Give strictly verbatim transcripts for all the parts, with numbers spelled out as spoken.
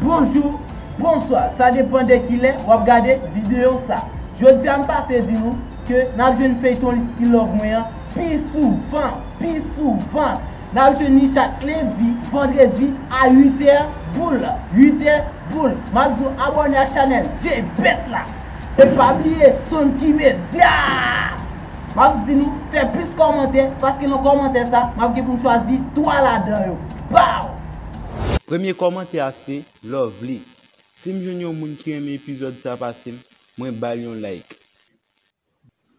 Bonjou, bonswa, sa depann de kilè w ap gade videyo sa. Jodi a m pase di nou ke n ap jwenn feyton Still Love mwen an pi souvan, pi souvan. N ap jwenn li chak lendi, vandredi a uit è boul, uit è boul. M ap di w abòne ak chanèl J Bet la. E pa bliye Sonki Media! M ap di nou fè plis kòmantè, paske nan kòmantè sa, m ap gen pou m chwazi twa ladan yo. Baw! Premye kòmantè a se Lovely. Si m jwenn yon moun ki renmen epizòd sa pase m, mwen ba l yon like.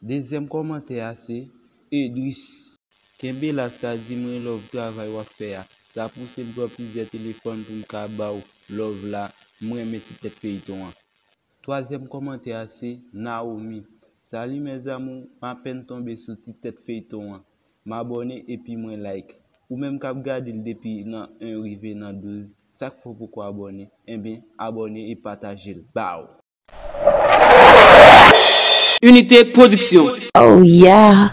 Dezyèm kòmantè a se Edris. Kenbe la, Skady, mwen love travay w ap fè a. Sa pouse m pran plizyè telefòn pou m ka ba w love la. Mwen renmen ti tèt feyton an. Twazyèm kòmantè a se Naomi. Salut mes amours, m apèn tonbe sou ti tèt feyton an. M abòne epi mwen like. Ou menm k ap gade l depi nan en rive nan douz, sa k fè w poko abòne? Enben, abòne e pataje l. Baw! Unité Production. Oh yeah.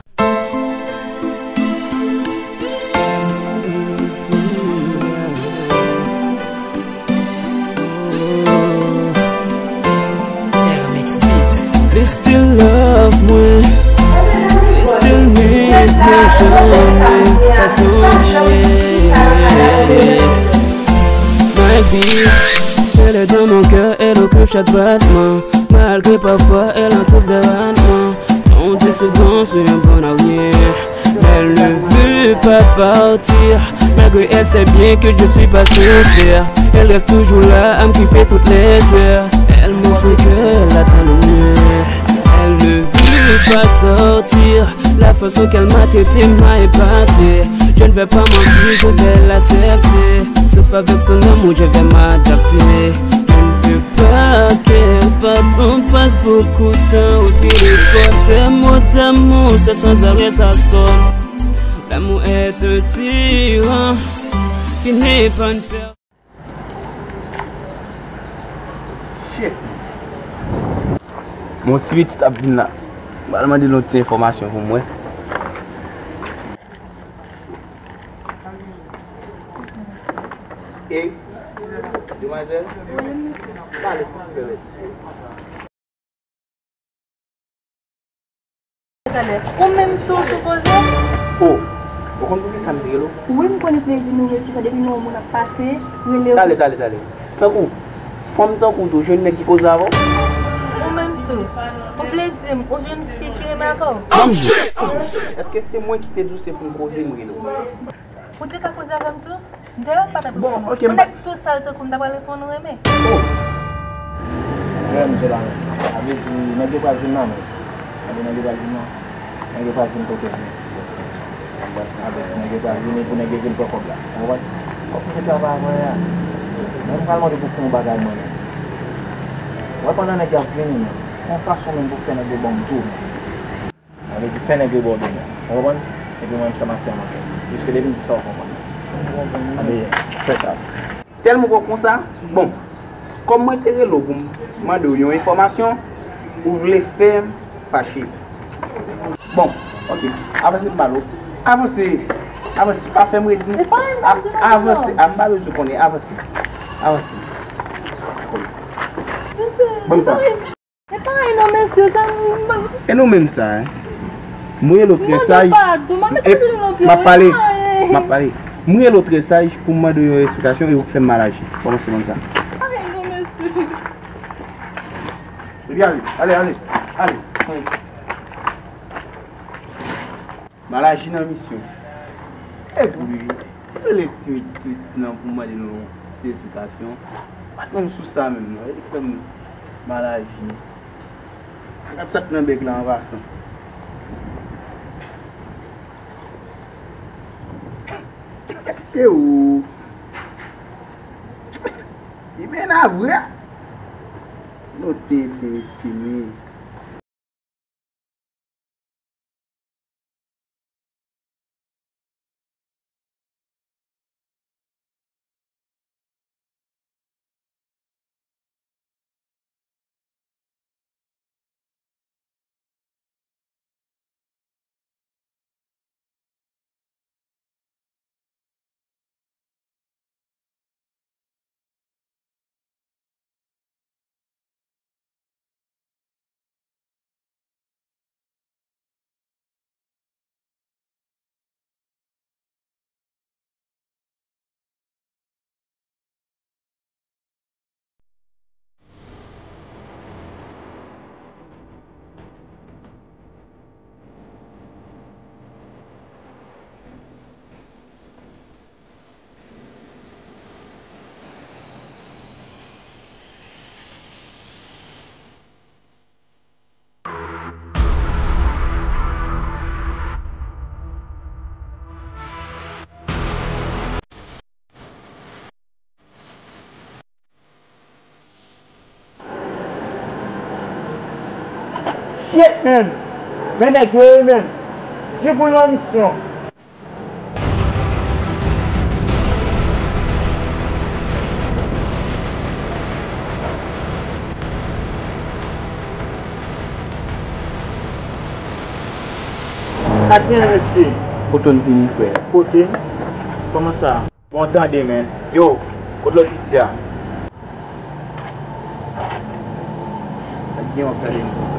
Li still love mwen, li still need mwen, janm pa sonje. My bitch, elle est dans mon cœur, elle occupe chaque battement. Malgré parfois elle en trouve des ratements. On dit souvent, je suis un bon à rien. Elle ne veut pas partir. Malgré elle sait bien que je suis pas sincère. Elle reste toujours là à me kiffer toutes les heures. Elle montre son cœur là dans le mur. Elle ne veut pas sortir. La façon qu'elle m'a traité m'a épaté. Je ne vais pas mentir, je vais l'accepter. Sauf avec son amour, je vais m'adapter. Je ne veux pas qu'elle parte, on passe beaucoup de temps au téléphone. Ces mots d'amour, c'est sans arrêt, ça sonne. L'amour est un tyran qui n'est pas une per- Shit. Mon ti pitit ap vin la. M pral mande l yon ti enfòmasyon pou mwen. Ey, demwazèl, pale silvouplè, mèt. Ou menm tou sipoze? Oh, ou konn poukisa m te rele w? Wi, m konnen plezi nou ye, fisa depi nou wè moun ap pase, rele w. Tale, tale, tale. Tankou, fanm tankou w tou, jwenn nèg ki koze avè w? Ou menm tou. Ou vle di m, ou jwenn fi ki renmen avè w? Banm di w. Èske se mwen ki te di w se pou m koze m rele w? Ou te ka koze avè m tou? Dayè, m pa t ap reponn ou. Bon, ok, m pa. Nèg tou sal tankou m ta pral reponn ou renmen. Oh! Jwenn, se la menm. Sa vle di, nèg yo pral vin nan men. Sa vle nèg yo pral vin nan. Nèg yo pral vin kote m. Avèk si nèg yo pral vini pou nèg yo vin pran kòb la. Ou konprann? Kòb mwen te travay avè a. Mwen m pral mande pou fè yon bagay mwen menm. Wè pandan nèg yo ap vini menm. Fè yon fason menm pou fè nèg yo ban m tou menm. Sa vle di fè nèg yo ba w de men. Ou konprann? Epi mwen menm sa m ap fè mwen fè. Piske depi m di sa ou konprann. Anben, fè sa. Tèlman w konsa, bon, kòm mwen te rele w pou m mande w yon enfòmasyon, ou vle fè m fache. Bon, ok, avanse m ba l ou. Avanse, avanse, pa fè m redi. Avanse, a, m pa bezwen konnen, avanse. Avanse. Ban m sa. Se pa anyen non, mesye, sa m... E nou menm sa, hein? M rele w trè saj. M ap pale, m ap pale. M rele w trè saj pou m mande w yon esplikasyon e ou fè m mal aji. Kòman se konn sa? Anyen non, mesye. Epi ale, ale, ale, ale. Mal aji nan misyon. E vre wi. Rele ti, ti pitit nan pou mande nou ti esplikasyon. Pa t menm sou sa menm non. E li fè m mal aji. Gad sa k nan bèk la an pasan. Mesye o. Li men avre. Nou tenten mesye men. Shit, man! Men nèg yo ye, man! Jigou nan misyon! Sa k gen, mesye? Kote w vini, frè? Kote m? Kòman sa? Bon, tande, men. Yo, kote lòt piti a? Sa k gen w ap gade m konsa?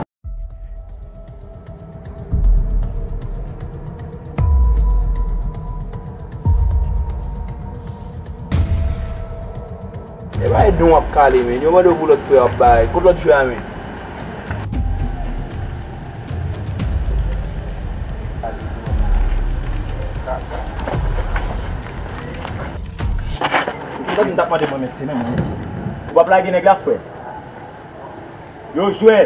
E bay don w ap kale, men. Yo mande w pou lòt frè w ap bay. Kote lòt jwè a, men? Ou konprann m t ap mande mwen, men se menm ou. Ou p ap lage nèg la, frè? Yo, jwè.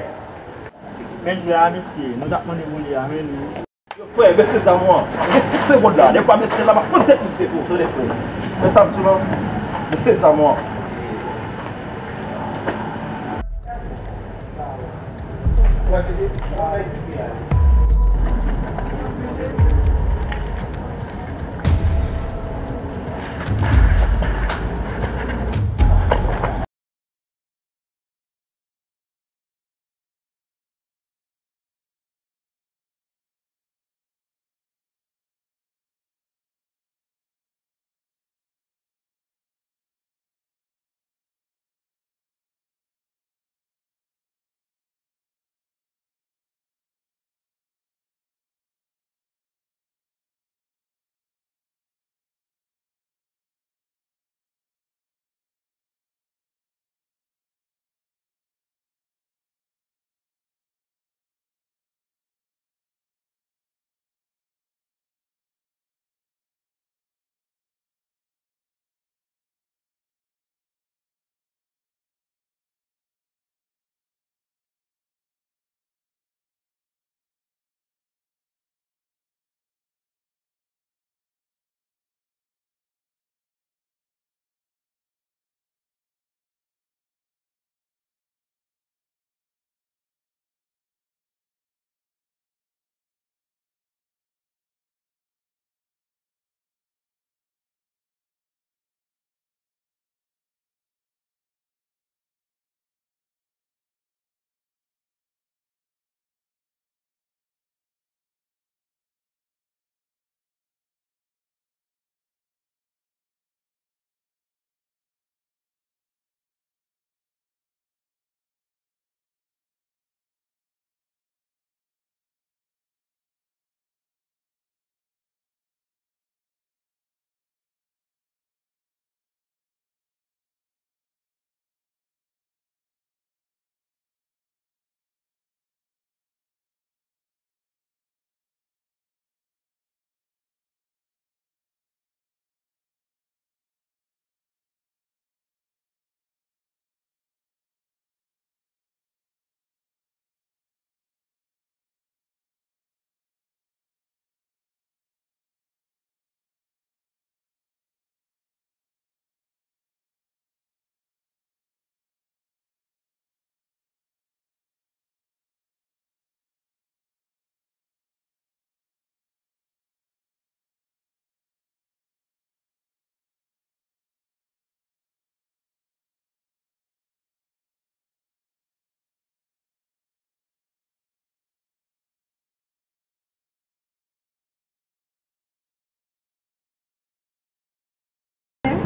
Men jwè a, mesye, nou t ap mande pou li a, men li. Yo, frè, bese zam ou an. Gen senk segond la. Dèfwa, mesye la, m ap fann tèt misye tou, tande, frè. Men sa m di w lan, bese zam ou an.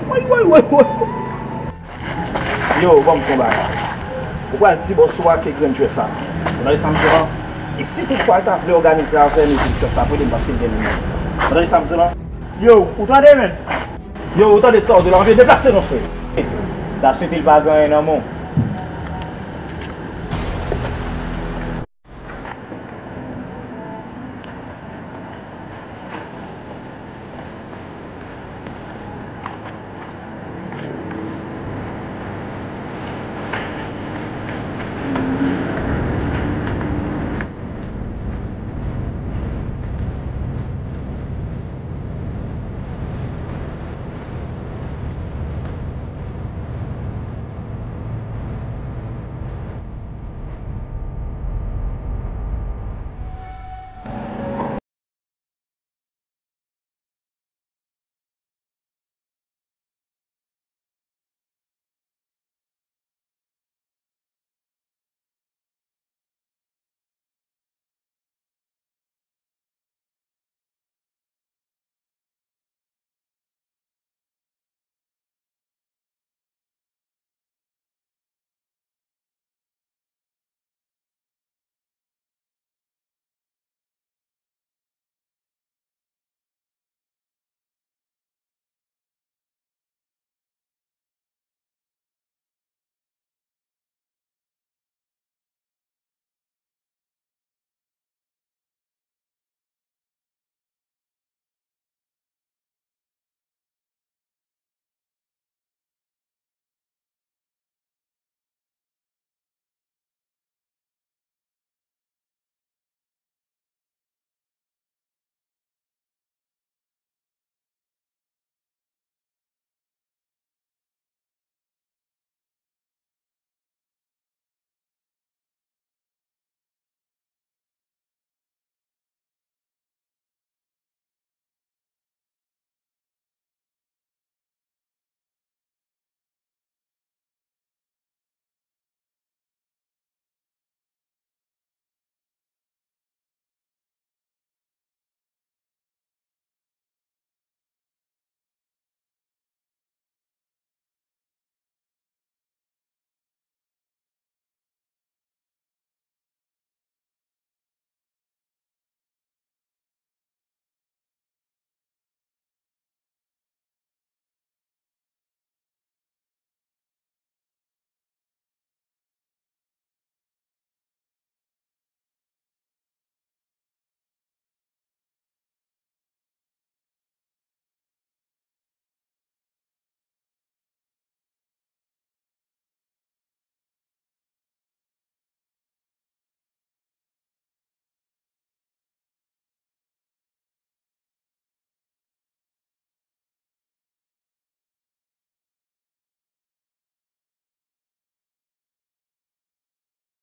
Woy, woy, woy, woy. Yo, ban m fè yon bagay. Ou pral di bòs ou a ke grenn jwè sa. Ou tande sa m di w lan? E si toutfwa l ta vle òganize avè nou jwè sa, pou li, paske l gen nimewo. Ou tande sa m di w lan? Yo, ou tande, men? Yo, ou tande sa w di la, anvi deplase non, frè. Daswit li pa gen anyen nan men w.